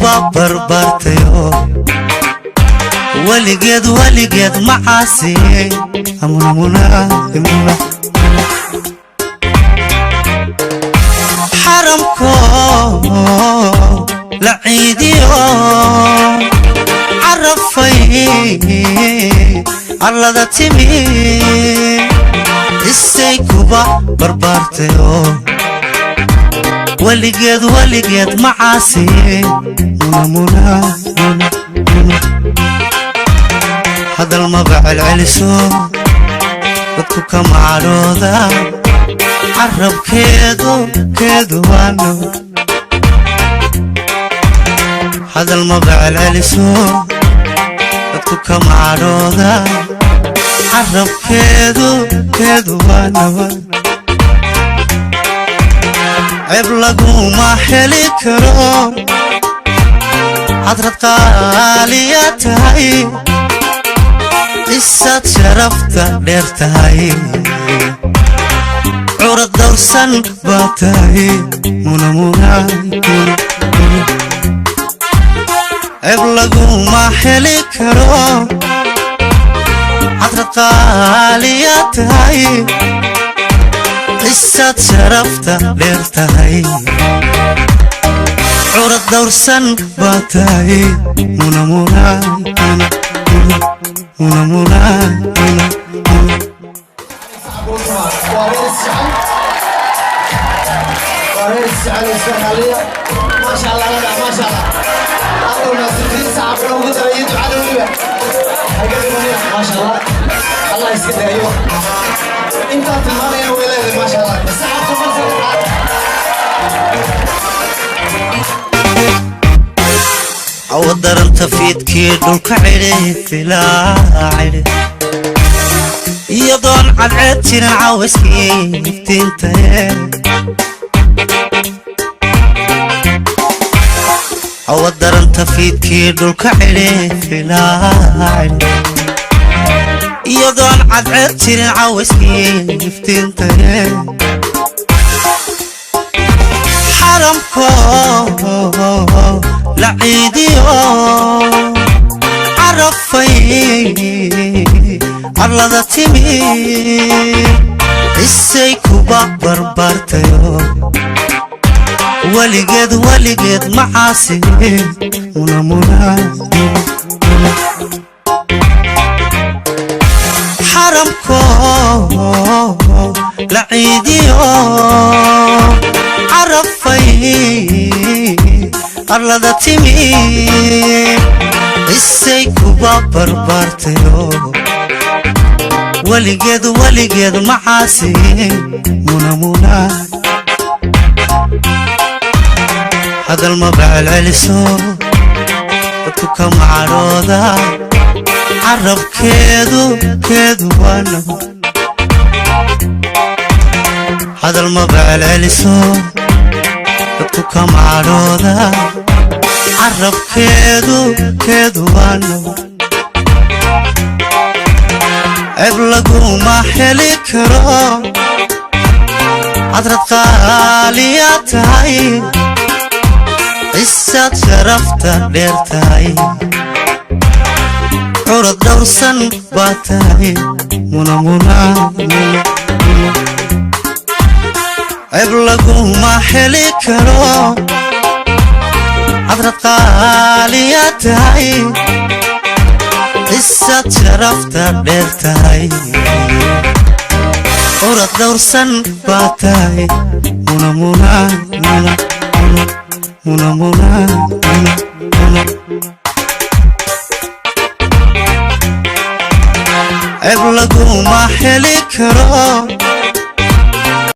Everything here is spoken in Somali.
Kuba barbaartayo, weligeed weligeed macaasi. Muna. Xaramko la ciidiyo, carafay arlada timi, isay kuba barbaartayo, weligeed weligeed macaasi. Muna. Hadal maba celceliso, dadku kama cadhooda, carabkeedu keedu waano. Hadal maba celceliso, dadku kama cadhooda, carabkeedu keedu waa nabad. Ceeb laguma heli karo, cadrad qaaliya tahay, isaad sharafta dheer tahay, curad dawrsan baa tahay. Muna. Ceeb laguma heli karo, cadrad qaaliya tahay, isaad sharafta dheer tahay, curad dawrsan baa tahay. Muna muna muna muna muna muna muna. Waa reer isjecel, waa reer isjecel, iska raaliya. Maasha Allah, la maasha Allah. Aad u mahadsantiin. Sacabka ugu daray iyo ducada weliba haga dhimanina. Maasha Allah, Allah iska daayo. Intaan tilmaamayana way leedahay. Maasha Allah, sacabka mar saddexaad. Awa daranta fiidkii dhulka cidhi filaacidi, iyadoon cadceed jirin cawayskii iftiintaye. Awa daranta fiidkii dhulka cidhi filaacidi, iyadoon cadceed jirin cawayskii iftiintaye. Xaramko la ciidiyo, carafay arlada timi, isay kuba barbaartayo, weligeed weligeed macaasi. Muna muna. Xaramko la ciidiyo, carafay arlada timi, isay kuba barbaartayo, weligeed weligeed macaasi. Muna muna. Hadal maba celceliso, dadku kama cadhooda, carabkeedu keedu waa nabad. Hadal maba celceliso, dadku kama cadhooda, carabkeedu keedu waa nabad. Ceeb laguma heli karo, cadrad qaaliya tahay, isaad sharafta dheer tahay, curad dhowrsan baa tahay. Muna muna muna muna. Ceeb laguma heli karo, cadrad qaaliya tahay, isaad sharafta dheer tahay, curad dhowrsan baa tahay. Muna muna muna muna muna muna muna muna. Ceeb laguma heli karo,